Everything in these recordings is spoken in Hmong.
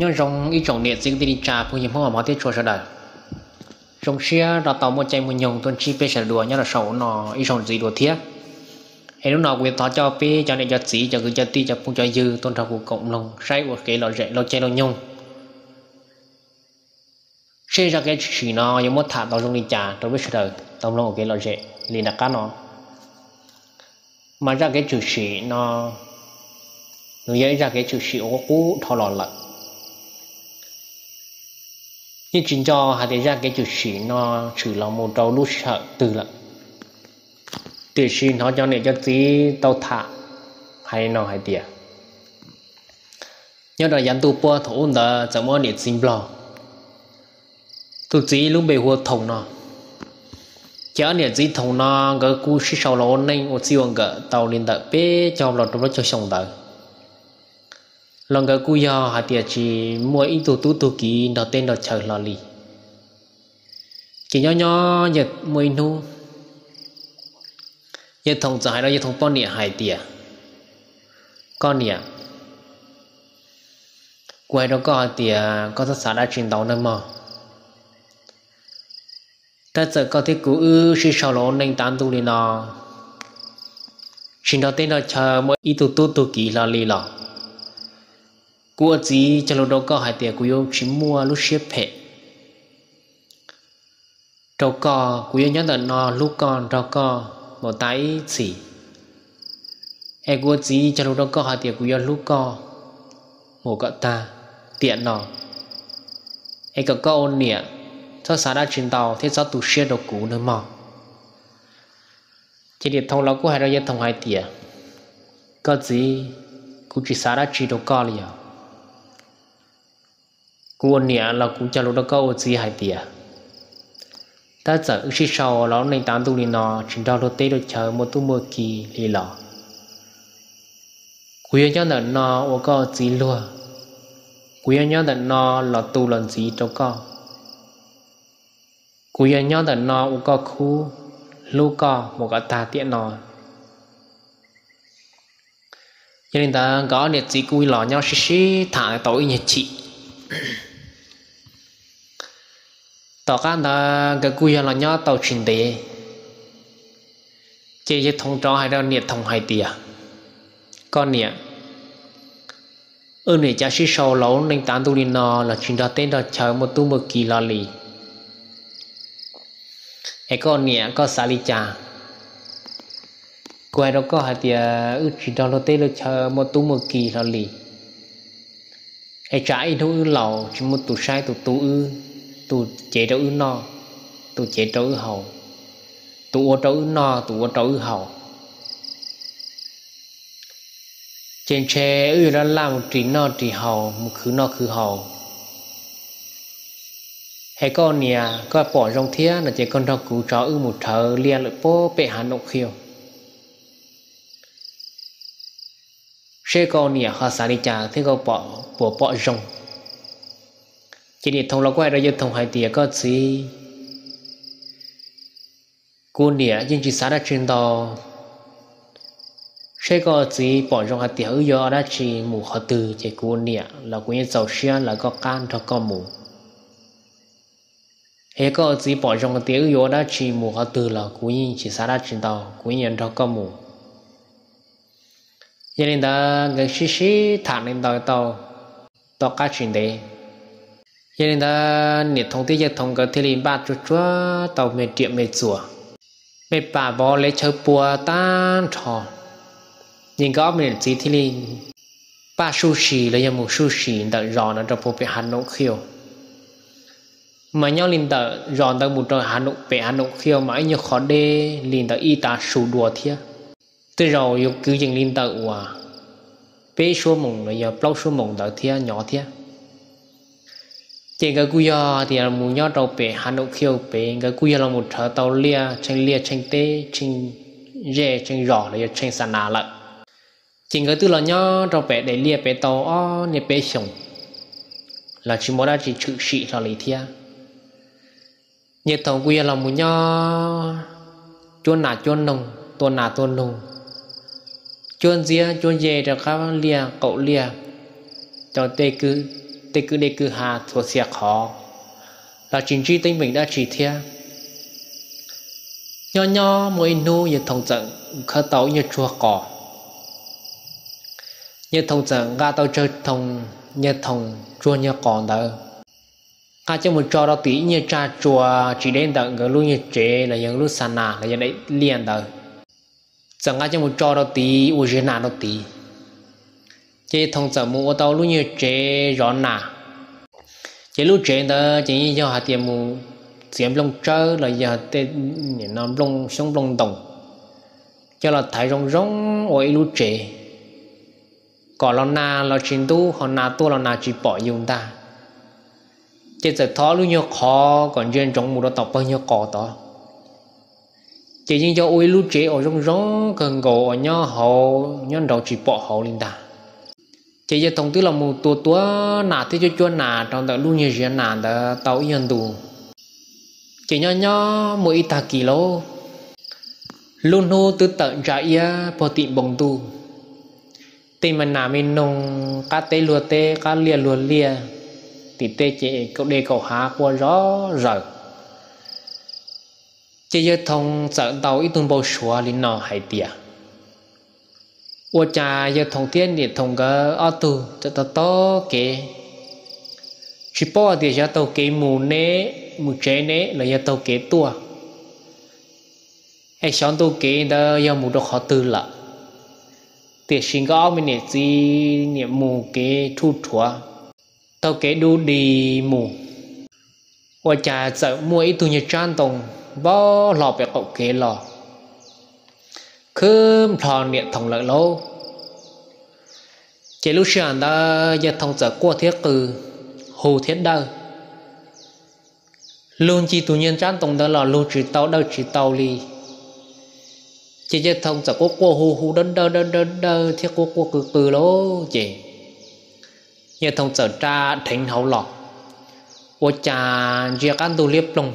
Nyob zoo ib tsoom niam txiv kwv tij neej tsa phooj ywg Hmoob mov thiab tshua sawv daws. Zoo siab rau tau muaj caij muaj nyoog tuaj ntsib peb sawv daws dua nyob rau saum no ib zaug ntxiv dua thiab. Es hnub no kuv yuav thov coj peb cov niam cov txiv cov kwv cov tij cov phooj cov ywg tuaj nrog kuv koom mloog saib ua kev lom zem laug caij laug nyoog. Seb zaj kev tshwm sim no yuav muab tham tau zoo li cas rau peb sawv daws tau mloog ua kev lom zem li nram qab no. Mas zaj kev tshwm sim no nws yog ib zaj kev tshwm sim uas qub dhau los lawm. Yeej tsis nco hais tias zaj kev tshwm sim no tshwm los mus rau lub sij hawm twg lawm. Tiam sis hnov cov niam cov txiv tau tham hais no hais tias nyob rau yav ntuj puab thaum ub ntawd txawm muaj ob niam txiv nplog, tus txiv lub npe hu ua Thoom no. Ces ob niam txiv Thoom no nkawd kuj sib sau los ua neej ua txij ua nkawm tau li ntawm peb caug los rau plaub caug xyoo ntawd. Los nkawd kuj yog hais tias tsis muaj ib tug tub tug kiv nrog teb nrog chaw hlo li. Ces nyob nyob muaj ib hnub, yawg Thoom txawm hais rau yawg Thoom poj niam hais tias, Koj niam, kuv hais rau koj hais tias koj txhob xav dab tsi ntau nawb mog. Tab txawm koj thiab kuv wb sib sau los ua neej tav ntuj li no, tsis nrog teb nrog chaw muaj ib tug tub tug kiv hlo li los, kuv ua txiv cog lus rau koj hais tias kuv yuav tsis muaj lub siab phem rau koj, kuv yuav nyob ntawm no hlub koj nrog koj mus tas ib txhis. Es kuv ua txiv cog lus rau koj hais tias kuv yuav hlub koj mus kom tag tiam no. Es kom koj ua niam txhob xav dab tsi ntau thiab txhob tu siab rau kuv nawb mog. Ces niam Thoom los kuj hais rau yawg Thoom hais tias, Koj txiv, kuv tsis xav dab tsi rau koj li os. Kuv ua niam los kuv cog lus rau koj ua txiv hais tias, tab txawm wb sib sau los ua neej tav ntuj li no tsis nrog luag teb luag chaw muaj tub muaj ki li los, kuv yuav nyob ntawm no ua koj txiv luag, kuv yuav nyob ntawm no los tu los ntxiv rau koj. Kuv yuav nyob ntawm no ua koj khub, hlub koj mus kom tag tiam no. Yog li ntawd nkawd ob niam txiv kuj los nyob sib sib tham tau ib nyuag chim. Tom qab ntawd nkawd kuj yog los nyob tau tsis ntev, ces yawg Thoom rov hais rau niam Thoom hais tias, Koj niam, wb niam cas sib sau los ua neej tav ntuj li no los tsis nrog teb nrog chaw muaj tub muaj ki hlo li. Es koj niam koj xav li cas? Kuv hais rau koj hais tias wb tsis nrog luag teb luag chaw muaj tub muaj ki hlo li. Es tsam ib hnub wb laus tsis muaj tus saib tus tu wb, tus cev rau wb noj, tus cev rau wb haus, tus ua rau wb noj tus ua rau wb haus, ces ntshe wb yuav laj laj mus ris noj ris haus mus khwv noj khwv haus. Es koj niam koj pom zoo thiab no ces koj nrog kuv tso wb mus rhawv liaj lawm puag pem Hav Noom Khiauj, seb koj niam ho xav li cas thiab koj puas pom zoo. Ces niam Thoom los kuj hais rau yawg Thoom hais tias, Koj txiv, kuv niam yeej tsis xav dab tsi ntau, seb koj txiv pom zoo hais tias wb yuav ua dab tsi mus qhov twg ces kuv niam los kuv yeej txaus siab lawv koj qab nrog koj mus. Es yog koj txiv pom zoo hais tias wb yuav ua dab tsi mus qhov twg los kuv yeej tsis xav dab tsi ntau, kuv yeej yuav nrog koj mus. Yog li ntawd nkawd sib sib tham li ntawd tau tom qab tsis ntev, yog li ntawd niam Thoom thiab yawg Thoom nkawd thiaj li npaj tsuag tsuag tau me riam me txuas, me pam vov lev chaw pua tag nrho. Ces nkawd ob me niam txiv thiaj li npaj suj sis los yog mus suj sis ntawm zos no rau puag pem Hav Noom Khiauj. Mas nyob li ntawm zos ntawd mus rau pem Hav Noom Khiauj mas ib nyuag qhov deb li ntawm ib tav su dua thiab. Tej zaum yuav kwv yees li ntawm uas peb suab moos los yog plaub suab moos ntawd thiab nyob thiab. Ces nkawd kuj yog tias mus nyob rau pem Hav Num Khiu pem, nkawd kuj yog los mus rhawv tau liaj tsheej liaj tsheej teb, tsheej zej tsheej zos los yog tsheej xa nas lawm. Ces nkawd twb los nyob rau pem daim liaj pem tau ob niaj peb xyoos los tsis muaj dab tsi tshwm sim hlo li thiab. Yawg Thoom kuj yog los mus nyob cuab nas cuab noog, tua nas tua noog, cuab ntxiab cuab ncej rau qab liaj qaum liaj, rau tej kwj dej kwj ha txhua txhia qhov los tsis ntsib teeb meem dab tsi thiab. Nyob nyob muaj ib hnub yawg Thoom txawm khawb tau ib nyuag tsuag qos. Yawg Thoom txawm nqa tau tsawg thoo, yawg Thoom tsuag nyuag qos ntawd nqa coj mus tso rau tim ib nyuag tsag tsua tsis deb ntawm nkawd lub nyuag tsev los yog lub xa nas los yog daim liaj ntawd. Txawm nqa coj mus tso rau tid ua ziag nas rau tid. Ces yawg Thoom txawm mus ua tau lub nyuag tsev zov nas. Ces lub tsev ntawd ces yeej yog hais tias mus txiav nplooj tsawb los yog tej xyoob nplooj ntoos coj los thaiv zoo zoo ua ib lub tsev, kom los nas los tsis ntub, ho nas tuaj los nas tsis pom yus ntag. Ces txawm thov lub nyuag qhov kom ntsia ntsoov mus rau tom pawg nyuag qos tod. Ces yeej yog ua ib lub tsev uas zoo zoo kawg nkaus uas nyob hauv nyob nraud tsis pom hauv li ntag. Ces yawg Thoom twb los mus tua tua nas thiab cuab cuab nas rau ntawm lub nyuag ziag nas ntawd tau ib nyuag ntus. Ces nyob nyob muaj ib tag kis lauj, lub hnub twb tawm ntsa iab puag tim npoo ntuj, tej me nas me noog, qab teb luag teb, qab liaj luag liaj, tim tej ces kaum dej kaum hav quaj zom zaws. Ces yawg Thoom txawm ntaus ib tug npau suav li no hais tias, ua cas yawg Thoom thiab niam Thoom nkawd ob tug txawm taug taug kev, tsis paub hais tias yog taug kev mus ne, mus tsev ne los yog taug kev tuaj, es xyov ntu kev ntawd yog mus rau qhov twg lawm. Tiam sis nkawd ob me niam txiv niam mus kev rhuj rhuav, taug kev dub di mus, ua cas txawm muaj ib tug nyuag tsab ntoo vau hlo pem qaum kev los, khwb nplho niam Thoom lawm lauj. Ces lub sij hawm ntawd yawg Thoom txawm quaj thiab qw, hu thiab dawj. Lug ncig tus nyuag tsab ntoo ntawd los lug tsis tau dawj tsis tau li. Ces yawg Thoom txawm quaj quaj hu hu dawj dawj dawj dawj dawj thiab quaj quaj qw qw lauj. Ces yawg Thoom txawm ra dheev hauv los, ua cas ntsia qab ntug liab ploog,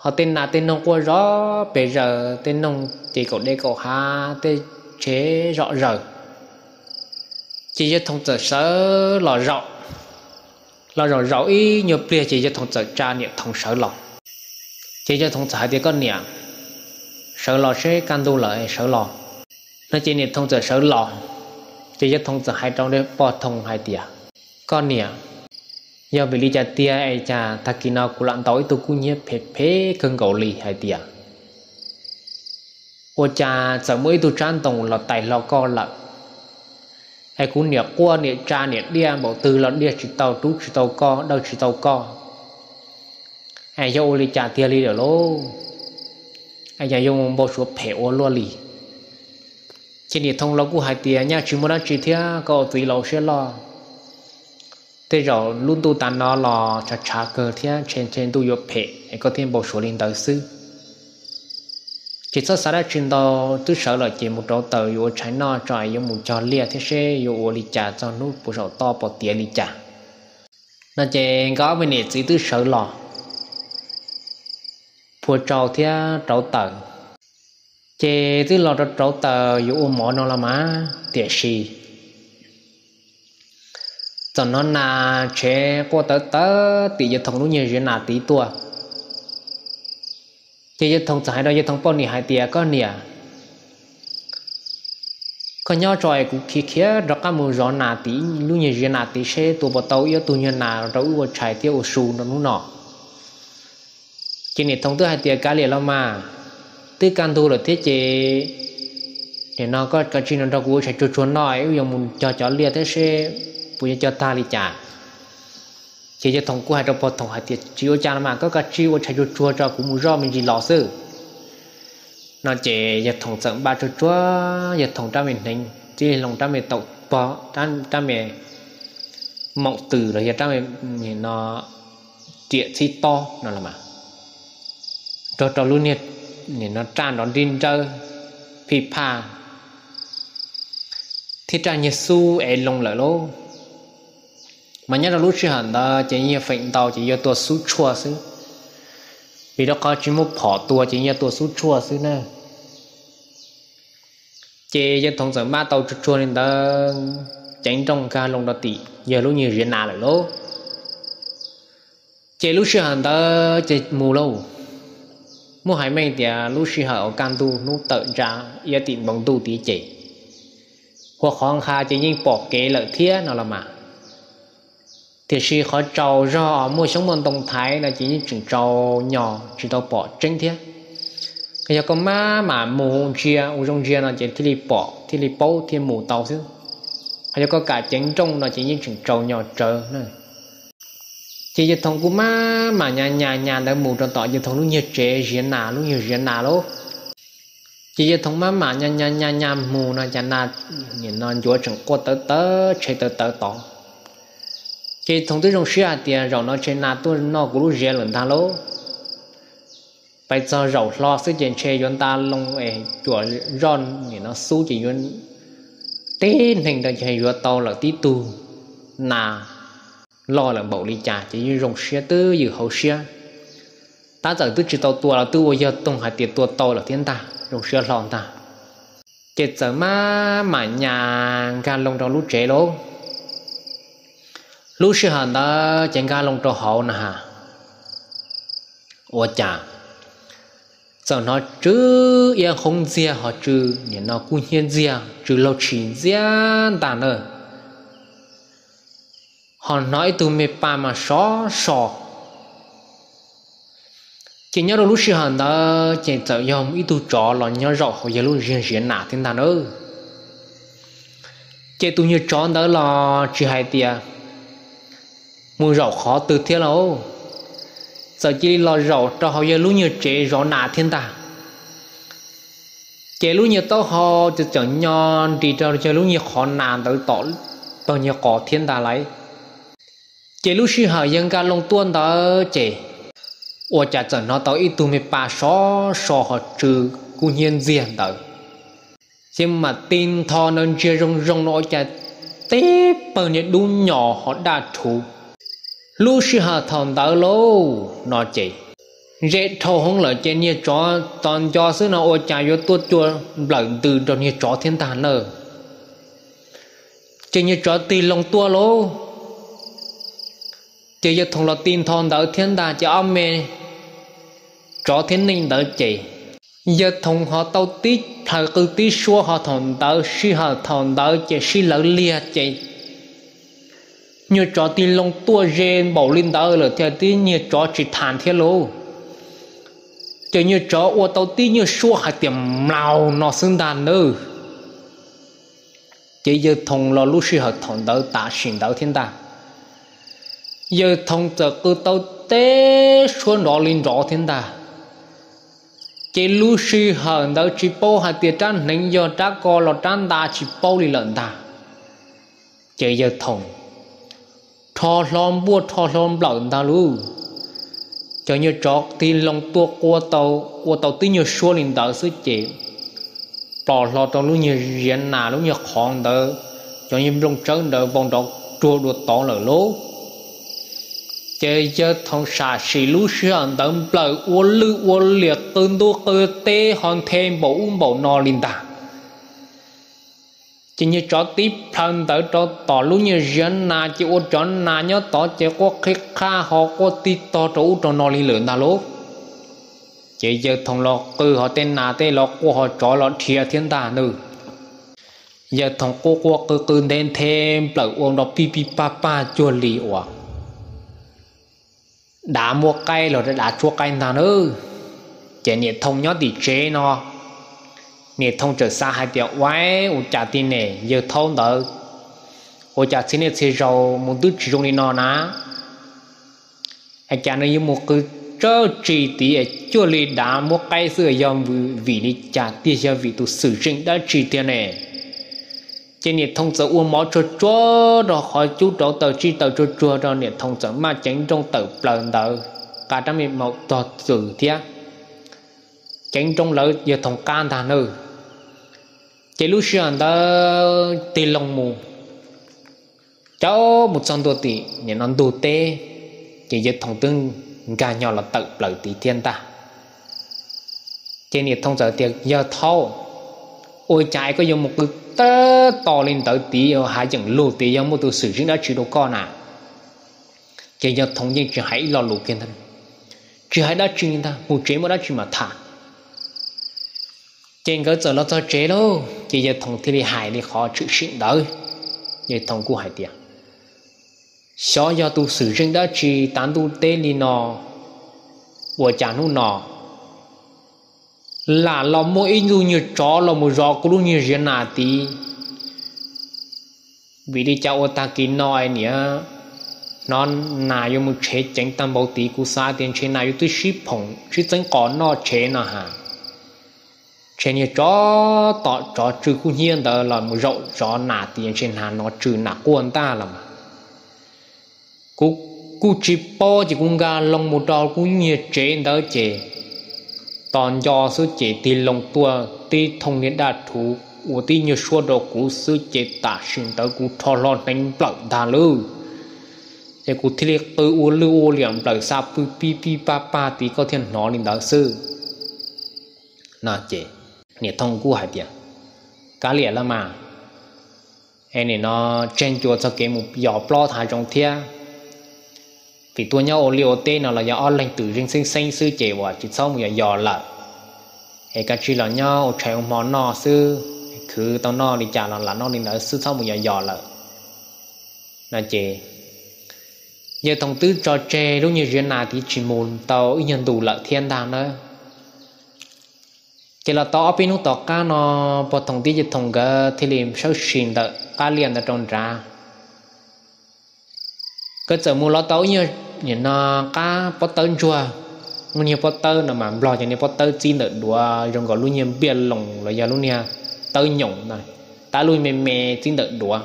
ho tej nas tej noog quaj zom pes zaws, tej noog ces kaum dej kaum hav, tej tsheb zom zaws. Ces yawg Thoom txawm sawv los zaum, los zaum zaum ib nyuag pliag ces yawg Thoom txawm tsa niam Thoom sawv los. Ces yawg Thoom txawm hais tias, koj niam, sawv los seb kaj ntug lawm sawv los. No ces niam Thoom txawm sawv los, ces yawg Thoom txawm hais rau pog Thoom hais tias, koj niam, yog vim li cas tiag es cas tag kis no kuv lam ntaus ib tug kub hnyiab phem phem kawg nkaus li hais tias ua cas txawm muaj ib tug tsab ntoo los tais hlo koj lawm, es kuv niam quaj niam tsa niam diaj npaum twg los diaj tsis tau, rub tsis tau koj, dawj tsis tau koj, es yog ua li cas tiag li lawm lauj, es yog yuav mus npau suav phem ua luaj li. Ces niam Thoom los kuj hais tias, nyaj tsis muaj dab tsi thiab, koj ua txiv laus siab loj, tej zaum lub ntuj tas no los tshav tshav kawg thiab ntshe ntshe ntuj yuav phem es koj thiaj npau suav li ntawd xwb. Ces txhob xav dab tsi ntau, twb sawv lawm ces mus rauv taws yuav ua tshais noj tso es yuav mus cog liaj thiab seb yuav ua li cas txog hnub puas zaum toj puas tiav li cas. No ces nkawd ob me niam txiv twb sawv los phua tsau thiab rauv taws. Ces twb los rau rauv taws yuav ua mov no los mas, tiam sis txawm hnov nas tsheb quaj tawv tawv tim yawg Thoom lub nyuag ziav nas tid tuaj. Ces yawg Thoom txawm hais rau yawg Thoom poj niam hais tias, koj niam, koj nyob tso es kuv khiav khiav rov qab mus zov nas tim lub nyuag ziav nas tid seb tua puas tau ib ob tug nyuag nas rau wb ua tshais thiab ua su rau hnub no. Ces niam Thoom twb hais tias, kav liam los mas, twb kaj ntug lawm thiab ces nim no koj kav tsij no nrog kuv ua tshais tsuag tsuag noj es wb yuav mus cog cov liaj thiab seb puas yuav cog tag li cas. Ces yawg Thoom kuj hais rau pog Thoom hais tias, tsis ua cas los mas, koj kav tsij ua tshais tsuag tsuag tso kuv mus zoj me ntsis los xwb. No ces yawg Thoom txawm npaj tsuag tsuag yawg Thoom rab me hneev, tib hloov rab me taum pog, rab me moom tws los yog rab me no riam txhib tob no los mas, nrog rau lub niag no raj nrov nrib nrawb phij phaj thiab raj niag xub ev loo lawm lauj. Mas nyob rau lub sij hawm ntawd ces yog feem ntau ces yog tua xub tshuaj xwb, vim rau qhov tsis muaj phom tua ces yog tua xub tshuaj xwb na. Ces yawg Thoom txawm npaj tau tsuag tsuag li ntawd ceev nrooj nkag loo rau tim yawg lub nyuag ziav nas lawm lauj. Ces lub sij hawm ntawd ces mus lauj, muab hais meej tias lub sij hawm uas kaj ntug hnub tawm ntsa iab tim npoo ntuj tid ces, ua qhov nqha ces yeej pom kev lawm thiab no los mas, tiam sis qhov tsaus zog muaj xyoob muaj ntoo thaiv no ces yeej tseem tsaus nyog tsis tau pom tseeb thiab. Yog koj maj mam mus ntsia ua zoo ntsia no ces thiaj li pom thiaj li paub thiaj mus tau xwb. Ho yog koj kam ceev nrooj no ces yeej tseem tsaus nyog tsawv na. Ces yawg Thoom kuj maj mam nyas nyas nyas ntawd mus rau tom yawg Thoom lub nyuag tsev ziav nas, lub nyuag ziav nas lauj. Ces yawg Thoom maj mam nyas nyas nyas mus no cas nas no ncuav tseem quaj tawv tawv tshe tawv tawv tod. Ces yawg Thoom twb zoo siab hais tias zaum no tshe nas tuaj noj kuv lub ziav lawm ntag lauj. Pais txog zaum hlo xwb ces ntshe yuav nta loo es cuam zoj nim no xub ces yuav tib neeg rau ces yuav tau lawm tib tug nas loj lawm npaum li cas ces yeej zoo siab twb ywm hauv siab. Tab txawm twb tsis tau tua los twb ua yog toog hais tias tua tau lawm thiab ntag, zoo siab hlo ntag. Ces txawm maj mam nyas nkag loo rau lub tsev lauj. Lub sij hawm ntawd ces nkag loo rau hauv na ha, ua cas txawm hnov tsw iab qhoob ntxiag ho tsw nim no kub hnyiab ntxiag, tsw laug tshis ntxiag ntag na. Ho hnov ib tug me pas mas sov so. Ces nyob rau lub sij hawm ntawd ces txawm yog ib tug tsov los nyob zaum hauv yawg lub ziav nas thiab ntag na. Ces tus nyuag tsov ntawd los tsis hais tias mus zaum qhov twg thiab lauj, txawm cia li los zaum rau hauv yawg lub nyuag tsev zov nas thiab ntag. Ces lub nyuag taub hau txawm nyo nris rau yawg lub nyuag qhov nas ntawd tom pawg nyuag qos thiab ntag lauj. Ces lub sij hawm yawg nkag loo tuaj ntawd ces ua cas txawm hnov tau ib tug me pas sov so ho tsw kub hnyiab ntxiag ntawd. Ces mam tig ntho ntawd ntsia zoo zoo no ua cas tib pawg niag dub nyos ho daj rhuv. Lub sij hawm thaum ntawd lauj no ces ze dhau hoob lawm ces niag tsov tos nco xwb no ua cas yuav tuaj cua nplawm ntws rau niag tsov thiab ntag na. Ces niag tsov tig loo tuaj lauj. Ces yawg Thoom los tig ntho ntawd thiab ntag ces ob me tsov thiab neeg ntawd ces yawg Thoom ho tau tib plhaws qw tib suab ho thaum ntawd sij hawm thaum ntawd ces sib lawv liag ces nyuag tsov tig loo tuaj ze npaum li ntawd lawm thiab tib nyuag tsov tsis tham thiab lauj. Ces nyuag tsov ua tau tib nyuag suab hais tias mlaus no xwb ntag nawb. Ces yawg Thoom los lub sij hawm thaum ntawd tam sim ntawd thiab ntag, yawg Thoom txawm qw tau tib suab nrov li nrov thiab ntag. Ces lub sij hawm ntawd tsis paub hais tias rab hneev yog rab ko los rab nta tsis paub li lawm ntag. Ces yawg Thoom rho hlo npuaj rho hlo nplawm ntag lauj. Cov nyuag tsov tig loo tuaj ua tau tib nyuag suab li ntawd xwb ces plos hlo rau lub nyuag ziav nas lub nyuag qhov ntawd, cov nyuag nplooj tsawb ntawd vau nrov ruag dua tod lawm lauj. Ces yawg Thoom sam sim lub sij hawm ntawd nplawm ua lwj ua liam qw ntuj qw teb ho nthe npaum ub npaum no li ntag. Ces nyuag tsov tib plhaws ntawd rau tom lub nyuag ziav nas ces ua cov nas nyob tod ces quaj qhib qhaj ho quaj tig tog rau ub rau no li lawm ntag lauj. Ces yawg Thoom los qw ho tej nas tej los quaj ho tsov los dhia thiab ntag nawb. Yawg Thoom quaj quaj qw qw nthe nthe nplawm ua nrov pij pij paj paj cuag li uas dav muab qaib los dav tshuab qaib ntag nawb. Ces niam Thoom nyob tim tsev no, niam Thoom txawm xav hais tias ua, ua cas tib neeg yawg thaub ntawd ua cas txhia niaj txhia zaus mus twb tsis zoo li no na. Cas nws yuav mus qw tsawb tsi tid cuag li dav muab qaib xwb, yog vim li cas tiag, yog vim tus xwm txheej dab tsi tiag ne? Ces niam Thoo txawm ua mov tsuag tsuag rau qhov cub rauv taws tsij taws tsuag tsuag rau, niam Thoo txawm maj ceev nrooj tawm plaws ntawd, nqa rab me maum tog txwm thiab ceev nrooj lawv yawg Thoo qab ntag nawb. Ces lub sij hawm ntawd tig loo mus, caum mus txog ntua tim nim no ntug teb, ces yawg Thoo twb nkag nyo los tawm plaws tid thiab ntag. Ces niam Thoo txawm tias, Yawg Thoo, ua cas es koj yuav mus qw tab tom li ntawd tid, hav yeem lug tias yog muaj tus xwm txheej dab tsi rau koj na? Ces yawg Thoo yeej tsis hais ib lo lus kiag ntag, tsis hais dab tsi ntag, mus tsev muaj dab tsi mas tham. Ces nkawd txawm los txog tsev lauj, ces yawg Thoo thiaj li hais li qhov tshwm sim ntawd. Yawg Thoo kuj hais tias, Xyov yog tus xwm txheej dab tsi tav ntuj teb li no, ua cas hnub no lam los muaj ib tug nyuag tsov los mus zov kuv lub nyuag ziav nas tid. Vim li cas ua tag kis no niam hnov nas yuav mus tshev ceev tag npaum tid, kuv xav tias ntshe nas yuav twb sib phoom sib txeeb qos noj tsheb no ha. Ntshe niag tsov tom tsov tsw kub hnyiab ntawd los mus zaum zov nas tid, ntshe nas no tsw nas quaj ntag los mas. Kuv kuj tsis paub ces kuv nkag loo mus rau kuv nyuag tsev ntawd ces tos nco xwb ces tig loo tuaj tib thooj niag daj rhuv ua tib nyuag suab rau kuv xwb ces tam sim ntawd kuv rho hlo hneev nplawm ntag lauj. Ces kuv thiaj li qw ua lwj ua liam nplawm xa pw pib pib pab pag tid, koj thiaj hnov li ntawd xwb no. Ces niam Thoo kuj hais tias, Kav liam los mas, es nim no tseg ncua txog kev mus yos plob hav zoov thiab, vim tuaj nyob ua liaj ua teb no los yog ob leeg twm zeej xeeb xeeb xwb ces uas tsis txhob mus yos yos lawm, es kav tsij los nyob ua tshais ua hmo noj xwb, khwv tau noj li cas los lam noj li ntawd xwb, txhob mus yos yos lawm no. Ces yawg Thoo twb tso tseg lub nyuag ziav nas tid tsis mus tau ib nyuag ntu lawm thiab ntag na. Ces los tau ob peb hnub tom qab no, pog Thoo thiab yawg Thoo nkawd thiaj li sawv sis ntawm qab liaj ntawd rau nrad. Nkawd txawm mus los tau ib nyuag, nim no, qab pob tawb ntsuag, muaj niag pob tawb no mas Nplog cov niag pob tawb txib ntawm duav zoo nkaus lub niag npiaj loos los yog lub niag tawb nyoos no, tab lub me me txib ntawm duav.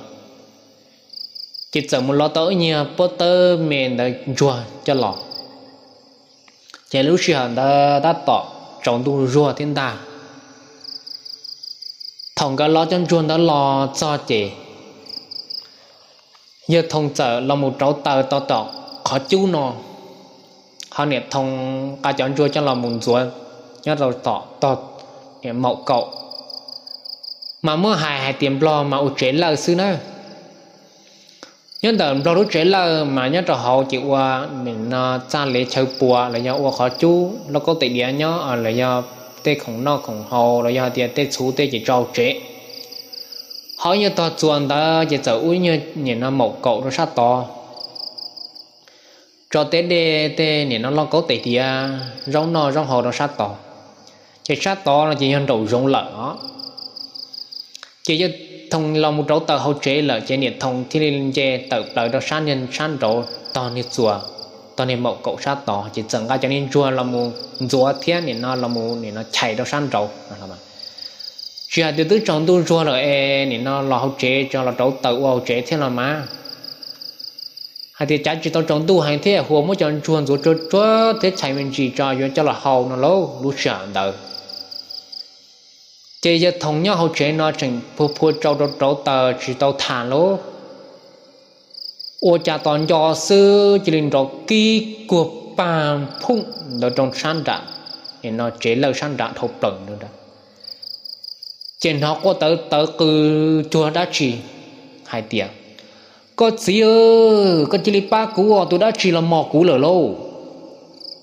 Ces txawm mus los tau ib nyuag pob tawb me ntawd ntsuag coj los. Ces lub sij hawm ntawd tab tom tsaus ntuj zuag thiab ntag. Thaum nkawd lov cov ntsuag ntawd los txog ces yawg Thoo txawm los mus rauv taws tau tom qhov cub no, ho niam Thoo nqa cov ntsuag coj los mus ntxuav nyob rau tom tog niam maum kaum. Mas muab hais hais tias Nplog mas ua tsev lawj xwb na. Nyob ntawm Nplog lub tsev lawj mas nyob rau hauv ces ua, nim no, txaj lev chaw puas los yog ua qhov cub lauj kaub tais diav nyob los yog tej khoom noj khoom haus los yog tias tej txhuv tej ces tso hauv tsev. Ho ib nyuag tog txuas ntawd ces txawm ua ib nyuag, nim no, maum kaum rau sab tod, tso tej dej tej, nim no, lauj kaub tais diav, zaub noj zaub haus rau sab tod. Ces sab tod no ces yog nraum zoov lawm os. Ces yawg Thoo los mus rauv taws hauv tsev lawm ces niam Thoo thiaj li nce tawm plaws rau sab niag sab nraud tog niag txuas, tog niag maum kaum sab tod ces txawm nqa cov niag ntsuag los mus ntxuav thiab nim no los mus, nim no, chais rau sab nraud. Tsis hais tias twb tsaus ntuj zuag lawm es nim no los hauv tsev tso los rauv taws ua hauv tsev thiab los mas. Hais tias cav tsis tau tsaus ntuj heev thiab huas muab cov ntsuag ntxuav tsuag tsuag thiab chais me ntsis tso yuav coj los hau no lauj. Lub sij hawm ntawd ces yawg Thoo nyob hauv tsev no tseem phua phua tsau rau rauv taws tsis tau tham lauj. Ua cas tos nco xwb cia li nrov kib kuag pag phooj ntawd rau sab nram, nim no, tsev lawj sab nram dhau plaws. Ces hnov quaj tawv tawv qw cuag dab tsi hais tias, Koj txiv, koj cia li pab kuv os, tus dab tsi los mos kuv lawm lauj.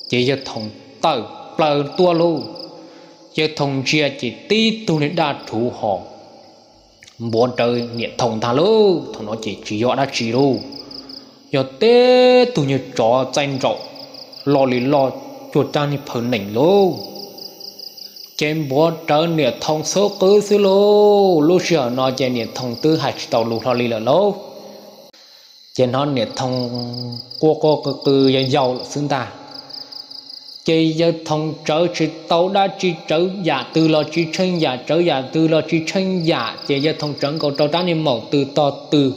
Ces yawg Thoo tawm plaws tuaj lauj. Yawg Thoo ntsia ces tib tug niag daj rhuv ho npuav rawv niam Thoo ntag lauj. Thaum no ces tsis yog dab tsi lauj, yog tib tug niag tsov txaij nraum loj li loj cuag rab niag phaw nees lauj. Ces npuav rawv niam Thoo xub qwb xwb lauj. Lub sij hawm no ces niam Thoo twb hais tsis tau lus hlo li lawm lauj. Ces hnov niam Thoo quaj quaj qw qw yau yau lawm xwb ntag. Ces yawg Thoo tsawv tsis tau dab tsi, tsawv yam twg los tsis tsheej yam, tsawv yam twg los tsis tsheej yam, ces yawg Thoo tsawv nkaus rau rab niag maum tws tog tws,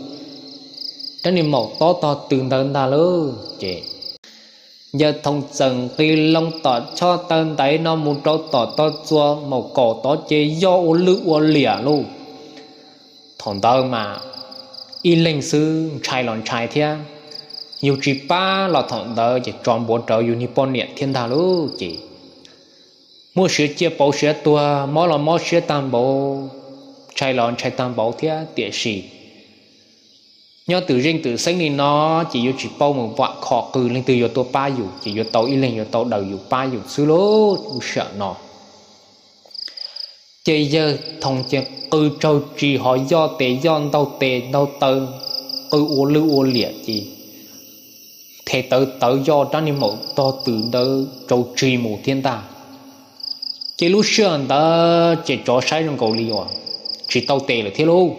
rab niag maum tob tog tws ntawd ntag lauj. Ces yawg Thoo txawm nqis loo tom chob taw ntaiv no mus rau tom tog txua maum kaum tod ces yoj ua lwj ua liam lauj. Thaum ntawd mas ib leeg xwb ntshai los ntshai thiab, yus tsis pab los thaum ntawd ces tsov npuav rawv yus niag poj niam thiab ntag lauj. Ces muaj siav ciaj pauv siav tuag, mob los mob siab tag npaum, ntshai los ntshai tag npaum thiab, tiam sis nyob twm zeej twm xeeb li no ces yuav tsis paub mus vam khom qw leej twg yuav tuaj pab yus, ces yuav tau ib leeg yuav tau daws yus pab yus xwb lauj. Lub sij hawm no ces yawg Thoo ces qw tsaug tsis ho yoj tes yoj ntaug tes ntaug taw, qw ua lwj ua liam ces them tawv tawv yoj rab niag maum tog tws ntawd tsaug tsis mus thiab ntag. Ces lub sij hawm ntawd ces tsov saib zoo nkaus li uas tsis tau tes lawm thiab lauj.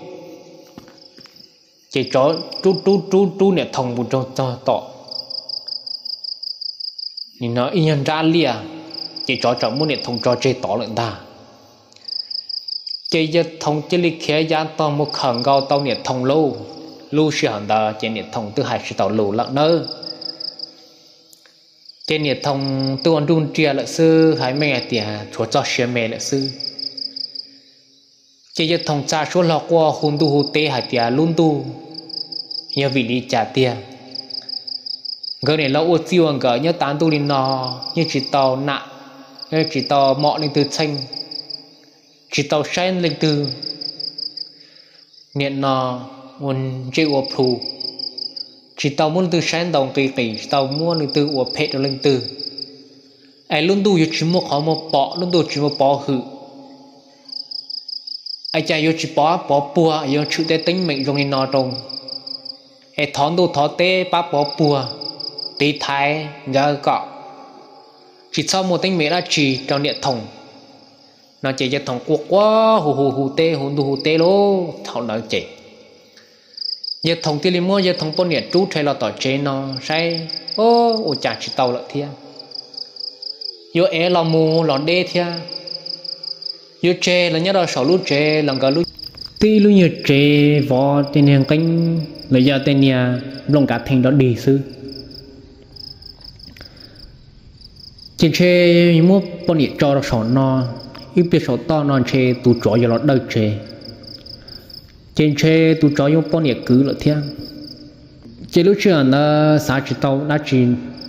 Ces tsov rub rub rub rub niam Thoo mus rau txog tom ib nyuag nrab liaj, ces tsov txawm muab niam Thoo tso tseg tod lawm ntag. Ces yawg Thoo cia li khiav yav tog mus khawm nkaus tau niam Thoo lauj. Lub sij hawm ntawd ces niam Thoo twb hais tsis tau lus lawm nawb. Ces niam Thoo twb ua nruj nriaj lawm xwb, hais meej hais tias tshuav txoj sia me lawm xwb. Ces yawg Thoo tsa suab hlo quaj hu ntuj hu teb hais tias lub ntuj, yog vim li cas tiag nkawd niam laus ua txij ua nkawm nyob tav ntuj li no yeej tsis tau nam, yeej tsis tau mom leej twg txheej, tsis tau saib leej twg niam no ua ntsej ua plhu, tsis tau muab leej twg saib ntaus nqi qis, tsis tau muab leej twg ua phem rau leej twg. Es lub ntuj yuav tsis muaj qhov muaj pom, lub ntuj tsis muaj pov hwm, es cas yuav tsis pov pov puag, yuav tshwm tej teeb meem zoo li no rau, es thov ntuj thov teb pab pov puag, tiv thaiv nkawd kom tsis txhob muaj teeb meem dab tsi rau niam Thoo. No ces yawg Thoo quaj quaj hu hu hu teb hu ntuj hu teb lauj. Thaum ntawd ces yawg Thoo thiaj li muab yawg Thoo poj niam rub rhe los tom tsev no saib, ua cas tsis tau lawm thiab. Yuav ev los mus los deb thiab, yuav tseg los nyob rau saum lub tsev los nkawd lub, tib lub nyuag tsev vov tej niag nqeeb los yog tej niag nplooj kav theej dog dig xwb. Ces ntshe muab poj niam tso rau saum no, ib pliag saum toj no ntshe tus tsov yuav los dawj tsev, ces ntshe tus tsov yuav poj niam kwv lawm thiab. Ces lub sij hawm ntawd xav tsis tau dab tsi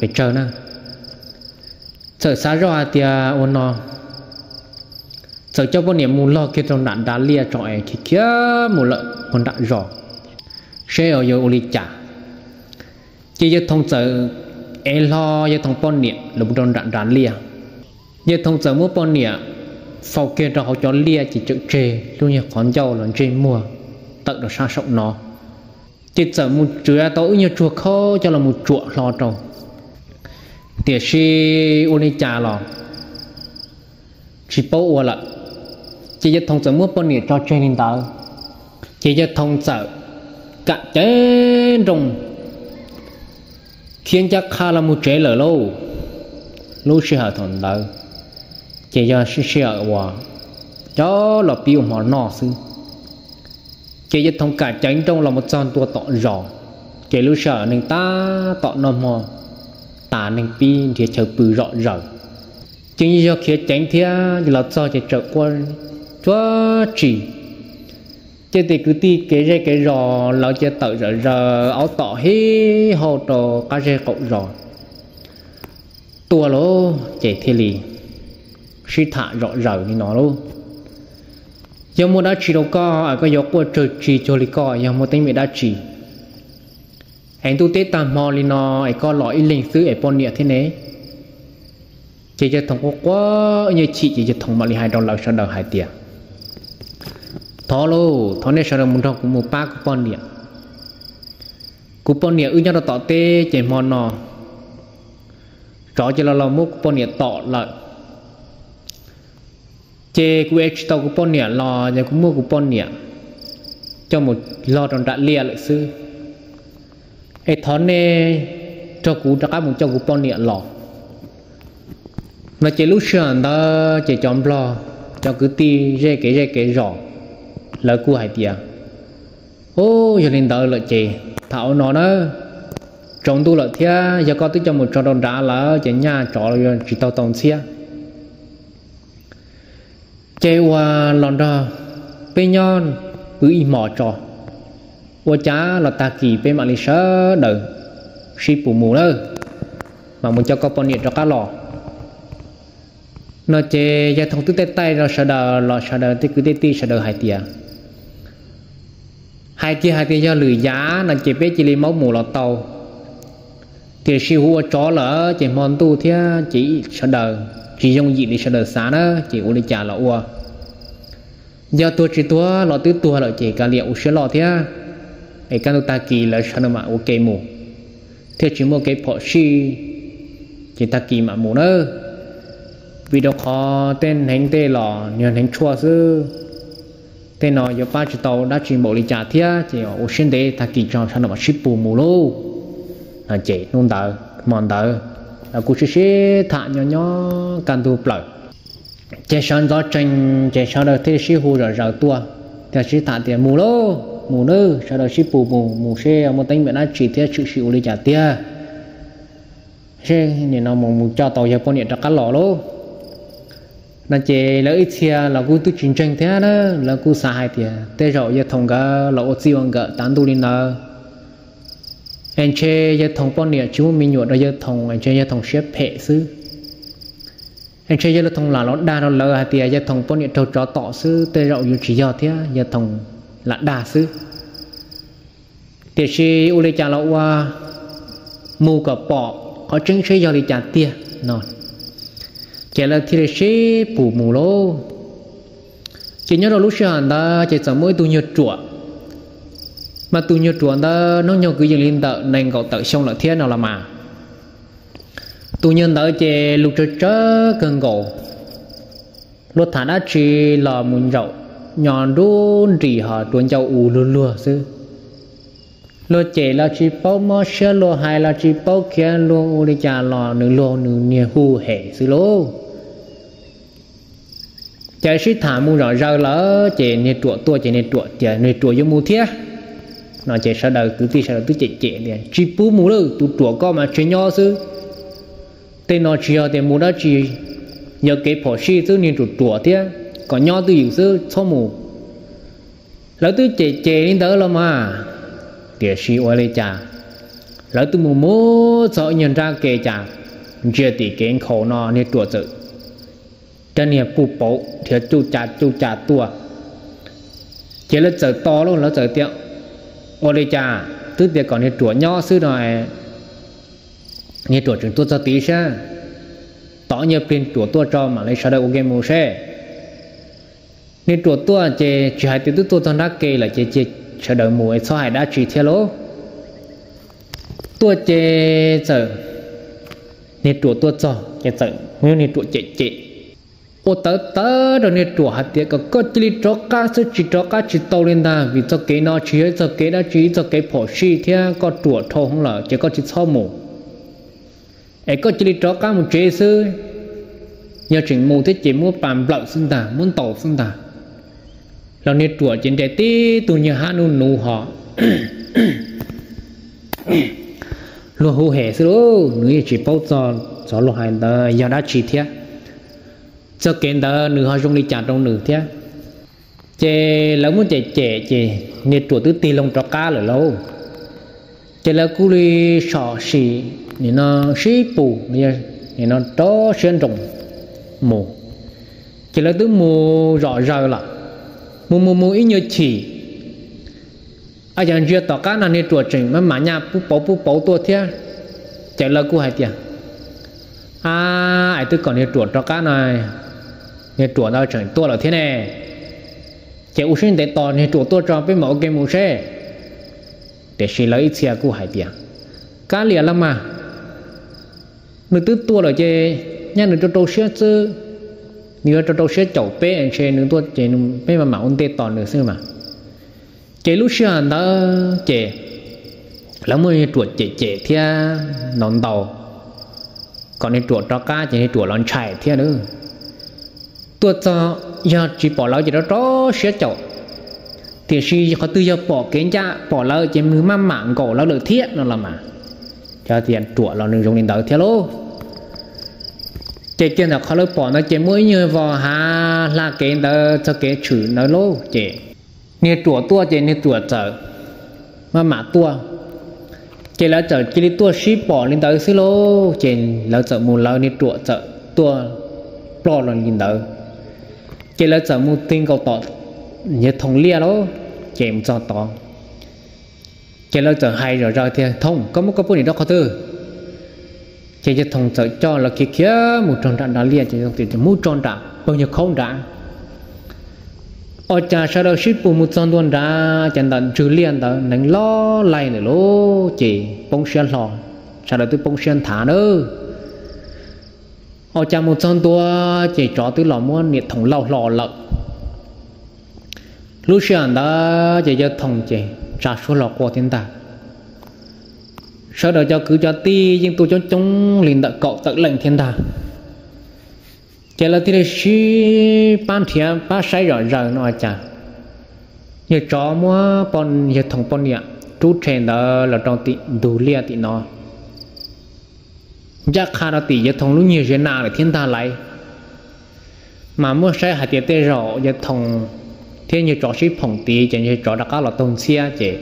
pes tsawg na, txawm xav zoj hais tias ua no, txawm coj poj niam mus log kiag rau nram nrad liaj tso es khiav khiav mus lawm puag nram zos seb yuav ua li cas. Ces yawg Thoo txawm ev hlo yawg Thoo poj niam los rau nram nrad liaj. Yawg Thoo txawm muab poj niam faus kiag rau hauv cov liaj ces tsawm tseg lub nyuag qhov ncauj los ntsej muag tawm rau sab saum no. Ces txawm mus tsuav tau ib nyuag tsuag khaub coj los mus tsuam hlo rau, tiam sis ua li cas los tsis paub ua lawm. Ces yawg Thoo txawm muab poj niam tso tseg li ntawd, ces yawg Thoo txawm kam ceev nrooj khiav ncaj qha los mus tsev lawm lauj. Lub sij hawm thaum ntawd ces yog sij hawm uas cov los pib ua hmo noj xwb. Ces yawg Thoo kam ceev nrooj los mus txog ntua tom zos, ces lub sij hawm neeg tab tom noj hmo tas, neeg pib nrhiav chaw pw zom zaws. Ces yog khiav ceev thiab los txog ces txawm quaj cuab tsis. Ces tej kwv tij kev zej kev zos lawv cia tawm zom zaws, aub tom hib hau rau qab zej qaum zos tuaj lauj, ces thiaj li sib tham zom zaws li no lauj. Yog muaj dab tsi rau koj es koj yuav quaj tsawg tsis cuag li koj, yog muaj teeb meem dab tsi es ntuj teb tag hmo li no es koj los ib leeg xwb es poj niam thiab ne? Ces yawg Thoo quaj quaj ib nyuag chim ces yawg Thoo mam li hais rau lawv sawv daws hais tias, thov lauj, thov nej sawv daws mus nrog kuv mus pab kuv poj niam. Kuv poj niam wb nyob rau tom teb ces hmo no tsov cia li los muab kuv poj niam tom lawm. Ces kuv ev tsis tau kuv poj niam los ces kuv muab kuv poj niam coj mus log rau nram liaj lawm xwb. Es thov nej nrog kuv rov qab mus coj kuv poj niam los. No ces lub sij hawm ntawd ces cov nplog, cov kwv tij zej kev zej kev zos, lawv kuj hais tias, Ub, yog li ntawd lawm ces tham ua no na, tsaus ntuj lawm thiab, yog koj twb coj mus tso rau nrad lawm ces nyaj tsov los yuav tsis tau tau ntxhiab. Ces ua los nrog peb nyob pw ib hmos tso, ua cas los tag kis peb mam li sawv daws sib pus mus lawm, mam mus coj koj poj niam rov qab los. No ces yawg Thoom twb taij taij rau sawv daws los sawv daws tej kwv tej tij sawv daws hais tias, hais kiag hais tias yog lwm yam no ces peb cia li maub mus los tau, tiam sis hu ua tsov lawm ces hmo ntuj thiab ces sawv daws tsis yooj yim li sawv daws xav na, ces ua li cas los ua. Yog tuag tsis tuag los twb tuag lawm ces kav liam ua siab loj thiab, es kaj ntug tag kis lawv sawv daws mam ua ke mus, thiaj tsis muaj kev phom sij, ces tag kis mam mus nawb. Vim rau qhov tej hneev tej los yog hneev tshuaj xwb, tej no yuav pab tsis tau dab tsi npaum li cas thiab, ces ua siab ntev tag kis tso sawv daws mam sib pus mus lauj. No ces hnub ntawd hmo ntawd lawv kuj sib sib tham nyob nyob kaj ntug plaws, ces sawv ntxov tsees ces sawv daws thiaj sib hu zom zaws tuaj, thiaj sib tham tias mus lauj, mus nawb, sawv daws sib pus mus, mus seb muaj teeb meem dab tsi thiab tshwm sim ua li cas tiag, seb nim no mus mus coj tau yawg poj niam rov qab los lauj. No ces lawv ib txhia los kuj twb tsis ntseeg thiab na, lawv kuj xav hais tias tej zaum yawg Thoom nkawd los ua txij ua nkawm tav ntuj li ntawd, es ntshe yawg Thoom poj niam tsis muaj me nyuam rau yawg Thoom, es ntshe yawg Thoom siab phem xwb, es ntshe yawg Thoom lam los dag rau lawv hais tias yawg Thoom poj niam raug tsov tom xwb, tej zaum yuav tsis yog thiab, yawg Thoom lam dag xwb. Tiam sis ua li cas los ua, mus kom pom qhov tseeb seb yog li cas tiag no, ces lawv thiaj li sib pus mus lauj. Ces nyob rau lub sij hawm ntawd ces txawm muaj ib tug nyuag ruam, mas tus nyuag ruam ntawd hnub nyoog kwv yees li ntawm nees nkaum tawm xyoo lawm thiab no los mas. Tus nyuag ntawd ces lus tsawg tsawg kawg nkaus, luag tham dab tsi los mus ntsaum nyo nruab nris ho rua ncauj u luag luag xwb. Luag cem los tsis paub mob siab, luag hais los tsis paub khiav, luag ua li cas los nws luag nws niag hu hem xwb lauj. Ces sib tham mus zom zaws lawm ces niag ruam tuaj ces niag ruam tias niag ruam yuav mus thiab no ces sawv daws kwv tij sawv daws twb cem cem tias tsis pub mus lawm, tus ruam koj mas tseg nyob xwb. Tej no tsis yog tias mus dab tsi, yog kev phom sij xwb, niag ruam ruam thiab, kom nyob twj ywm xwb txhob mus. Lawv twb cem cem li ntawd los mas, tiam sis ua li cas lawv twb mus mus txog ib nyuag nrab ke cas ntsia tim kev nkhaus no niag ruam txawm rab niag puj pauv dhia cuj ca cuj ca tuaj. Ces lawv txawm tos lauj, lawv txawm tias ua li cas twb tias kom niag ruam nyob xwb no, niag ruam tseem tuaj txog tid sab. Tos ib nyuag pliag ruam tuaj tso mam li sawv daws ua ke mus seb. Niag ruam tuaj ces tsis hais tias twb tuaj txog nrab ke lawm ces cia sawv daws mus es txhob hais dab tsi thiab lauj. Tuaj ces txawm, niag ruam tuaj txog ces txawm niag ruam cem cem, ua tawv tawv rau niag ruam hais tias kom koj cia li rov qab xwb, tsis rov qab tsis tau li ntag, vim txoj kev no tsis yog ib txoj kev dab tsi, ib txoj kev phom sij thiab koj ruam dhau hwv lawm ces koj tsis txhob mus, es koj cia li rov qab mus tsev xwb. Yog tseem mus thiab ces muab pas nplawm xwb ntag, muab ntaus xwb ntag. Los niag ruam ces nres tib tug nyuag hab nub nuv ho luag hu hem xwb lauj, nws yeej tsis paub txog txog luag hais ntawd yog dab tsi thiab, txoj kev ntawd nws ho zoo li cas rau nws thiab. Ces lawv muab cem cem ces niag ruam twb tig loo rov qab lawm lauj. Ces lawv kuj li sib pus, nim no rov siab nroos mus. Ces lawv twb mus zom zaws lawm, mus mus mus ib nyuag chim, a yog ntsia tom qab no niag ruam tseem maj mam nyaj pub pauv pub pauv tuaj thiab. Ces lawv kuj hais tias, a, es twb kom niag ruam rov qab no, niag ruam ntawd tseem tuaj lawm thiab ne. Ces ua siab ntev tos niag ruam tuaj tso peb mam ua ke mus seb. Tiam sis lawv ib txhia kuj hais tias, kav liam los mas, nws twb tuaj lawm ces nyaj nws rau rau siab xwb, nws yuav rau rau siab caum peb ntshe nws tuaj ces peb maj mam ua ntej tos nws xwb mas. Ces lub sij hawm ntawd ces lawv muab niag ruam cem cem thiab ntaus ntaus, kom niag ruam rov qab ces niag ruam los ntshai thiab. Tuaj txog yog tsis pom lawv ces rov rov siab caum, tiam sis qhov twg yog pom kev ncaj pom lawv ces nws maj mam nkaum lawv lawm thiab no los mas. Cov tias ruam los nws zoo li ntawd thiab lauj. Ces kiag ntawm qhov lawv pom ntawd ces muaj ib nyuag vos hav hla kev ntawd txog kev tshwm ntawd lauj. Ces niag ruam tuaj ces niag ruam txawm maj mam tuaj. Ces lawv txawm cia li tuaj sib pom li ntawd xwb lauj, ces lawv txawm mus, lawv niag ruam txawm tuaj ploj los li ntawd. Ces lawv txawm mus ti nkaus tom yawg Thoom liaj lauj. Ces mus txog tod ces lawv txawm hais zom zaws tias, Thoom, koj muab koj poj niam rau qhov twg? Ces yawg Thoom txawm coj lawv khiav khiav mus rau nram nram liaj, ces mus tso nram pawg nyuag khaub nrad. Ua cas sawv daws sib pus mus txog ntua nrad ces ntawm ntswg liaj ntawd neev loj laij ntawm lauj, ces poob siab hlo, sawv daws twb poob siab nthav nawb. Ua cas mus txog ntua ces tsov twb los muab niam Thoom lauj hlo lawm. Lub sij hawm ntawd ces yawg Thoom ces tsa suab hlo quaj thiab ntag. Sawv daws cov kwv cov tij yeej tuaj coob coob li ntawm kaum tawm leej thiab ntag. Ces lawv thiaj li sib pab nrhiav pab saib zom zaws no ua cas yawg tsov muab yawg Thoom poj niam rub rhe ntawd los rau tim ntug liaj tim no, ncaj qha rau tim yawg Thoom lub nyuag ziav nas lawm thiab ntag lauj. Mas muab saib hais tias tej zaum yawg Thoom thiab yawg tsov sib phoom tid ces yawg tsov rov qab los taug ntxhiab ces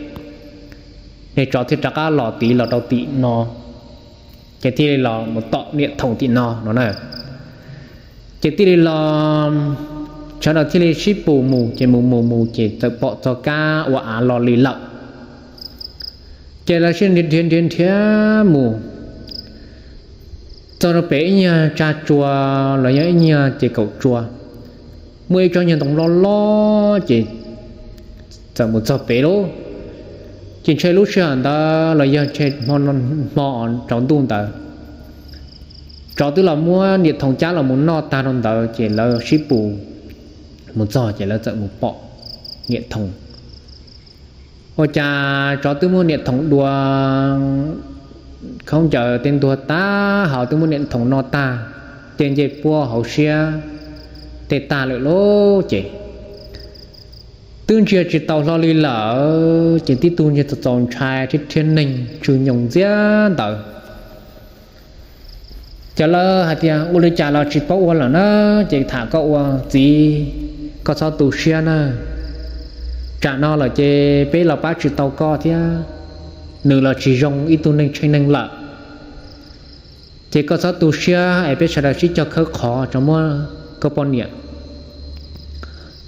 yawg tsov thiaj rov qab los tid los rau tim no, ces thiaj li los mus tom niam Thoom tim no no na. Ces thiaj li los, sawv daws thiaj li sib pus mus, ces mus mus mus ces txawm pom txog kab ua av lo li lawm. Ces lawv sib nrhiav nrhiav nrhiav mus txog rau pem ib nyuag tsa tsua los yog ib nyuag ces kaum tsua, muaj ib tsob nyuag ntoo loj loj ces txawm mus txog pem lauj. Ces ntshe lub sij hawm ntawd los yog ntshe hmo tsaus ntuj ntawd, tsov twb los muab niam Thoom cab los mus noj tag rau ntawd ces lawv sib pus mus txog ces lawv txawm mus pom niam Thoom. Ua cas tsov twb muab niam Thoom dua khaub ncaws tej ntuag tag, hos twb muab niam Thoom noj tag, ces nce puab hauv siab tej tag lawm lauj. Ces twb ntsia tsis taus hlo li lawm, ces tib tug ntsia txaus txaus ntshai thiab rhiab neeg tsw nyoos ntxiab ntawd. Ces lawv hais tias, Ua li cas los tsis paub ua lawm na, ces tham koj ua txiv, koj txhob tu siab na. Tsam no lawm ces peb los pab tsis tau koj thiab, nws los tsis zoo ib tug neeg tsheej neeg lawm. Ces koj txhob tu siab es peb sawv daws sib cog khawb qhov tso, muab koj poj niam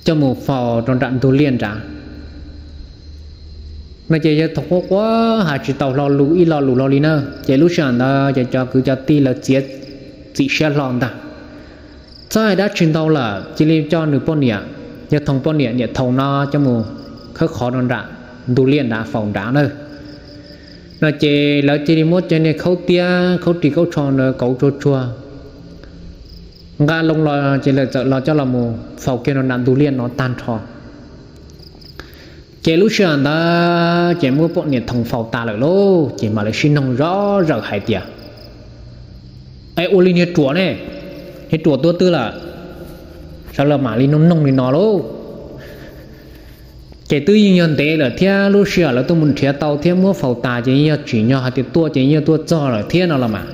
coj mus faus rau nram ntug liaj nrad. No ces yawg Thoom quaj quaj hais tsis tau hlo lus ib lo lus hlo li na. Ces lub sij hawm ntawd ces cov kwv cov tij lawv txiav txim siab hlo ntag, txhob hais dab tsi ntau lawm, cia li coj nws poj niam, yawg Thoom poj niam niam Thoom no coj mus khawb qhov rau nram ntug liaj nrad faus nrad na. No ces lawv cia li muab cov niag khaub tiab khaub ris khaub tsho ntawd kauv tsuag tsuag nqa loo los ces lawv txawm los coj los mus faus kiag rau nram ntug liaj no tag nrho. Ces lub sij hawm ntawd ces muab poj niam Thoom faus tas lawm lauj, ces mam li sib noog zov zawm hais tias, Es ua li niag ruam ne, niag ruam tua twg lawm? Sawv daws mam li noog noog li no lauj. Ces twb yeej yog ntev lawm thiab, lub sij hawm lawv tuaj mus nrhiav tau thiab muab faus tas ces yeej yog tsim nyog hais tias tuaj ces yeej yog tuaj txog lawm thiab no los mas.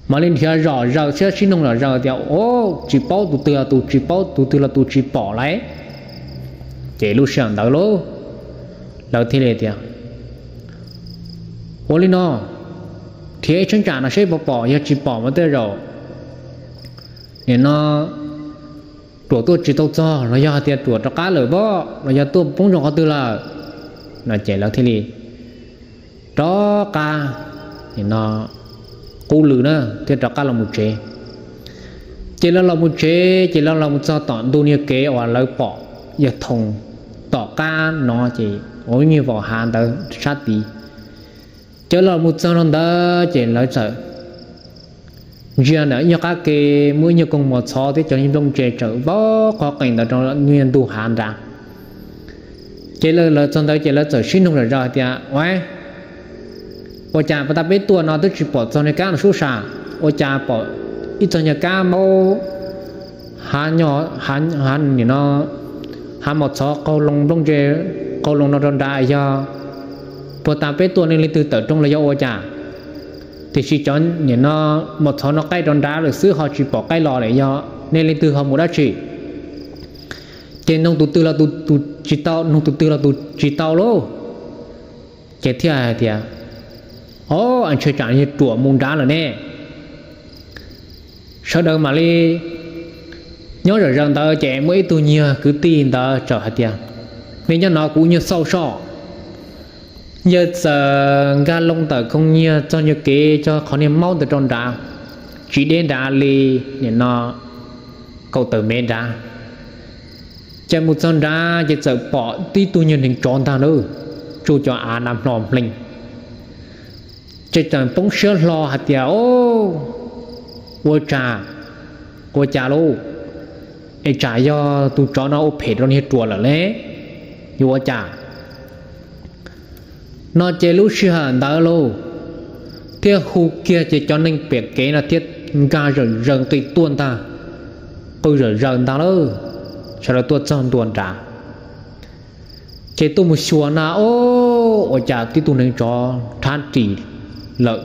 Mam li nrhiav zom zaws thiab sib noog zom zaws tias, Au, tsis paub tus twg los tus tsis paub, tus twg los tus tsis pom lauj. Ces lub sij hawm ntawd lauj, lawv thiaj li tias, Ua li no, nrhiav ib cheeb tsam no seb puas pom, yog tsis pom mas tej zaum nim no ruam tuaj tsis tau txog los yog hais tias ruam rov qab lawm pob los yog tuaj poob zoo qhov twg lawm. No ces lawv thiaj li rov qab, nim no qub lw na, thiaj rov qab los mus tsev. Ces lawv los mus tsev ces lawv los mus txog tom ntu niag kev uas lawv pom yawg Thoom tom qab no ces ua ib nyuag vos hav ntawd sab tid. Ces los mus txog rau ntawd ces lawv txawm ntsia ntawm ib nyuag qab ke muaj ib nyuag koog mos txhov thiab cov nplooj ntse tseem vau qhov qees ntawd rau niag ntug hav nrad. Ces lawv txog ntawd ces lawv txawm sib noog zom zaws hais tias, Ua, ua cas pas tas peb tuaj no twb tsis pom txog niag kab no sub sam? ua cas pom ib txog nyuag kab maub, hav, hav, nim no hav mos txhov qaug loo nplooj ntse, qaug loo no rau nrad yog puag ta peb tuaj nej leej twg tawm rooj los yog ua cas? Tiam sis cov nim no mos txhov no qaij rau nrad lawm xwb ho tsis pom qaij los lawm, yog nej leej twg ho mus dab tsi? Ces noog tus twg los tus, tus tsis tau, noog tus twg los tus tsis tau lauj. Ces thiaj hais tias, o, ntshe tsam niag ruam mus nrad lawm ne. Sawv daws mam li nyob zom zaws ntawd ces muaj ib tug nyuag kwv tij ntawd txawm hais tias, nej nyob no kuv nyuag xauj soj. Yawg txawm nkag loo tawm koog nyiag txog nyuag kev cog qhov niag maub ntawd rau nrad, tsis deb nrad li nim no kaum tawm mev nrad. Ces mus txog nrad ces txawm pom tib tug nyuag neev tsov ntag na, tsuj cov av na hlo hlees. Ces txawm poob siab hlo hais tias, o, ua cas, ua cas lauj? Es tsam yog tus tsov no ua phem rau niag ruam lawm ne, yuav ua cas? No ces lub sij hawm ntawd lauj, thiaj hu kiag ces cov neeg pem kev no thiaj nkag zom zaws nqis tuaj ntag, qw zom zaws ntag lawm. Sawv daws tuaj txog ntua nrad ces tuaj mus xyuas na, o, ua cas tib tug neev tsov rhab ris lawm.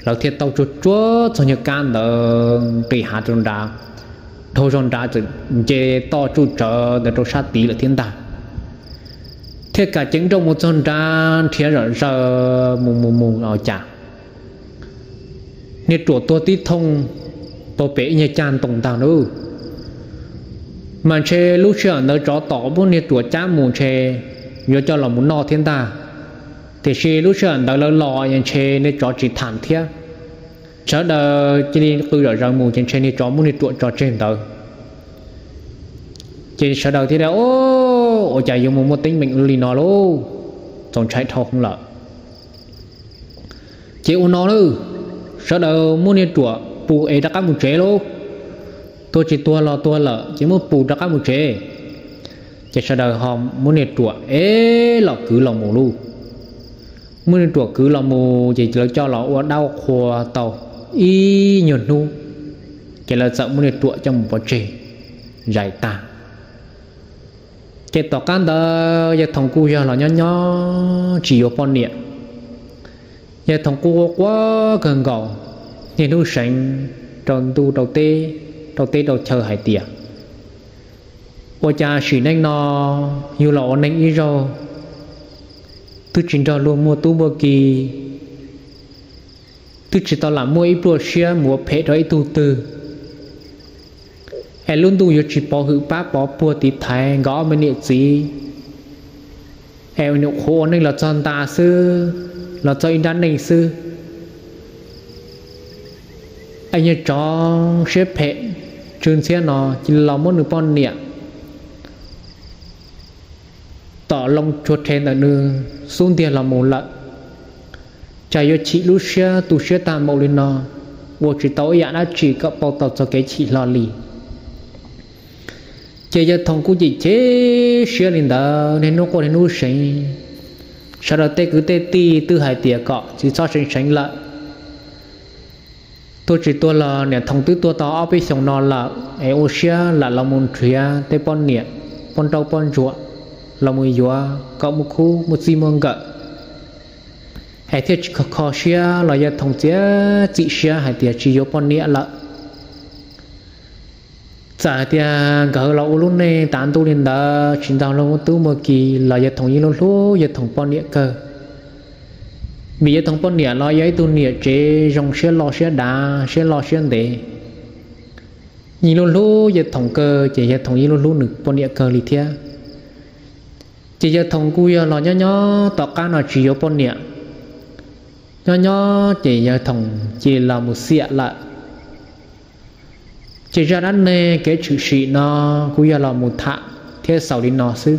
Lawv thiaj tau tsuag tsuag txog nyuag kab ntawd nqis hav rau nrad, dhau zog nrad txawm nce toj tsuj tsawv ntawd rau sab tid lawm thiab ntag. Thiaj kam ceev nrooj mus txog nrad nrhiav zom zaws mus mus mus ua cas niag ruam tuag tib thooj puag pem ib nyuag caj ntoo ntag na. Mas ntshe lub sij hawm ntawd tsov tom muab niag ruam cab mus ntshe yuav coj los mus noj thiab ntag. Tiam sis lub sij hawm ntawd lawv los ntshe niag tsov tsis tham thiab. Sawv daws cia li qw zom zaws mus ces ntshe niag tsov muab niag ruam tso tseg ntawd. Ces sawv daws thiaj tias, o, ua cas yuav mus muaj teeb meem li no lauj, txaus ntshai dhau hwv lawm. Ces ua no na, sawv daws muab niag ruam pus es rov qab mus tsev lauj. Tuag tsis tuag los tuag lawm ces muab pus rov qab mus tsev. Ces sawv daws ho muab niag ruam es los kwv los mus lauj. Muab niag ruam kwv los mus ces lawv coj los ua dab ua qhua tau ib nyuag hnub, ces lawv txawm muab niag ruam coj mus pov tseg zais tag. Ces tom qab ntawd yawg Thoom kuj yog los nyob nyob tsis yuav poj niam. Yawg Thoom kuj quaj quaj kawg nkaus niaj hnub seev rau ntuj rau teb, rau teb rau chaw hais tias, ua cas sim neej no yug los ua neeg ib zaug twb tsis nrog luag muaj tub muaj ki, twb tsis tau lam muaj ib pluaj siab mus ua phem rau ib tug twg, es lub ntuj yuav tsis pov hwm pab pov puag tiv thaiv nkawd ob me niam txiv, es nyuam qhuav ua neej los txog nta xwb, los txog ib nrab neej xwb, es nyuag tsov siab phem tsw ntxhiab no cia li los muab nws poj niam tom loo tsuag rhe ntawm nws xub ntiag los mus lawm. Cas yuav chim lub siab tu siab tag npaum li no, ua tsis tau ib yam dab tsi kom pauj tau txoj kev chim hlo li. Ces yawg Thoom kuj cem cheb siab li ntawd niaj hnub quaj niaj hnub seev. Sawv daws tej kwv tej tij twb hais tias kom tsis txhob seev seev lawm. Tuag tsis tuag los niam Thoom twb tuag tau ob peb xyoos no lawm es ua siab lam los mus nrhiav tej poj niam, poj nrauj poj ntsuam los mus yuav kom muaj khub muaj txij muaj nkawm, es thiaj tsis kho kho siab los yawg Thoom txiav txim siab hais tias tsis yuav poj niam lawm. Txawm hais tias nkawd los ua lub neej tav ntuj li ntawd tsis nrog luag muaj tub muaj ki los yawg Thoom yeej hlub hlub yawg Thoom poj niam kawg. Vim yawg Thoom poj niam los yog ib tug niam tsev zoo siab loj siab dav siab loj siab ntev, yeej hlub hlub yawg Thoom kawg ces yawg Thoom yeej hlub hlub nws poj niam kawg li thiab. Ces yawg Thoom kuj yog los nyob nyob tom qab no tsis yuav poj niam. Nyob nyob ces yawg Thoom cia li los mus xiam lawm. Ces zaj dab neeg kev tshwm sim no kuj yog los mus tham thiab xaus li no xwb.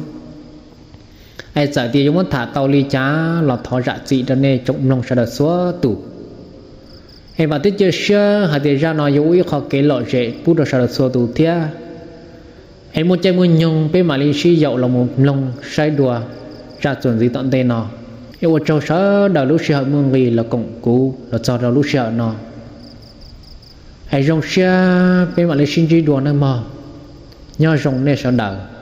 Es txawm tias yuav muab tham tau li cas los thov zam txim rau nej tsoom mloog sawv daws txhua tus. Es vam thiab cia siab hais tias zaj no yuav ua ib qho kev lom zem pub rau sawv daws txhua tus thiab. Es muaj caij muaj nyoog peb mam li sib yaum los mus mloog saib dua zaj txuas ntxiv tom ntej no. Es ua tsaug sawv daws lub sij hawm muaj nqis los koom kuv los txog rau lub sij hawm no. Es zoo siab peb mam li sib ntsib dua nawb mog. Nyob zoo nej sawv daws.